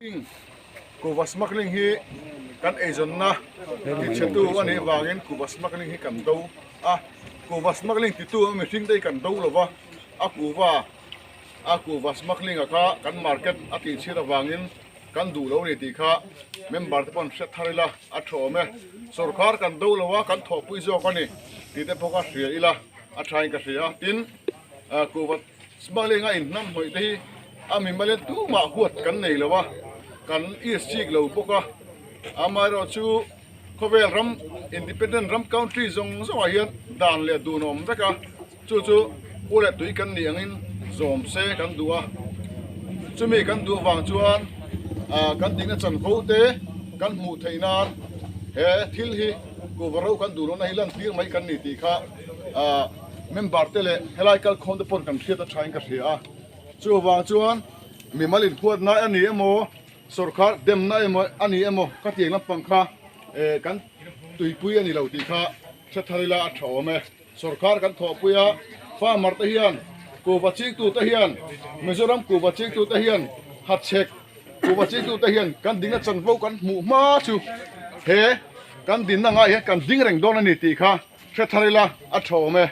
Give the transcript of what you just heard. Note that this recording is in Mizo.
Kuhva smuggling hi kan eizawnna tichhetu a nih vangin kuhva smuggling hi kan do a, kuhva smuggling titu a mihring te hi kan do lo va, a kuhva a kuhva smuggling a kha kan market a tihchhiat avangin kan duh lo a ni tih kha member te pawh an hriat thar ila a tha awm e, sawrkar kan do lo a kan thawhpui zawk a ni tih te pawh kha hria ila a thain ka hria a, tin kuhva Smuggling a inhnam hnawih te hi a mimal in tumah huat kan nei lo a, kan is chik lo bawk a, amaherawhchu khawvel ram independent ram country zawng zawngah hian dan leh dun a awm vek a, chu chu u leh tui kan nih angin zawm se kan duh a, chumi kan duh avang chuan ah kan dikna chanvo te kan hmuh theih nan he thil hi kuhva ro kan duh lohna hi lantir mai kan ni tih kha ah. Member te leh helai kalkhawm te pawn kan hriat a tha in ka hria a, chuvang chuan mimal inhuatna a ni emaw sawrkar demna emaw a ni emaw ka tiang lampang kha eh kan tuipui a ni lo tih kha hre thar ila a tha awm e. Sawrkar kan thawhpui a, farmer te hian kuhva chingtu te hian Mizoram kuhva chingtu te hian hachhek kuhva chingtu te hian kan dingna chanvo kan hmuh hma chu he kan dinna ngaiah hian kan ding reng dawn a ni tih kha hre thar ila a tha awm e.